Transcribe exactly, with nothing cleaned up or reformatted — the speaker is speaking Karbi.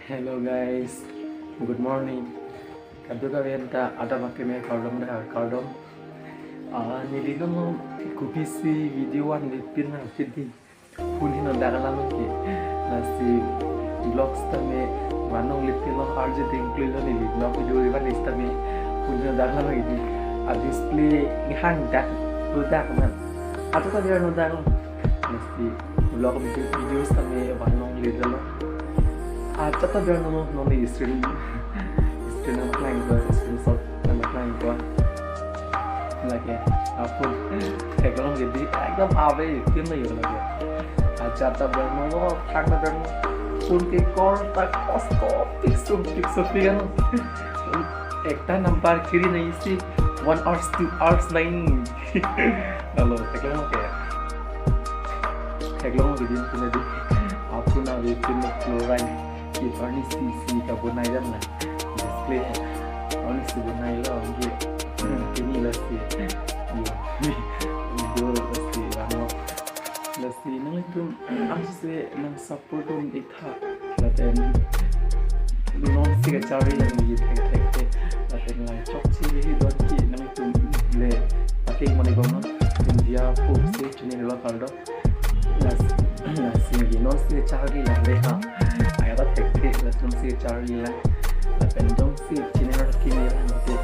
Hello guys, good morning. Kadokave aphan ta adap akeme kardom dak kardom. Ah, neli non kopisi video vanle pin nang sidi. Phone heno dak alam ke. Lasi vlogs tame vanong le pin lo arje ding klilo neli vlog video le van sitame. Phone heno dak alam ke di. A display hang dak lo dak man. Ato ta dia no dak lo. Lasi vlog video videos tame vanong le dalo. Acha ta dia no no ni screen. Screen ang klang ko, screen shot ang klang ko. Lake, apun theklong ke di ekdom ave tin na yo lake. Acha ta dia no no thang na dia phone ke call ta kos ko pik sum pik sum pik ano. Ekta number kiri na isi one hours, two hours nine. Alo, theklong ke. Theklong ke din puna di. Apun ave pin na chlorine. Ki arni si si kabonai dam na. Display. Arni si bonai lo, ang ke. Pini lasi. Yo. Yo lasi, ano. Lasi, nanglitum, ang si nang support dun ik tha. Lapen nonsi kacharli lang ye thekthek te. Lapen lang chokche le don ke nangtum le pating mani bom non. India po se chini lo kardom. Lasi, lasi ye nonsi kacharli lang le ha. Aya ta thekthek la nonsi kacharli lang. Lapen nonsi chini lo kimi lang te.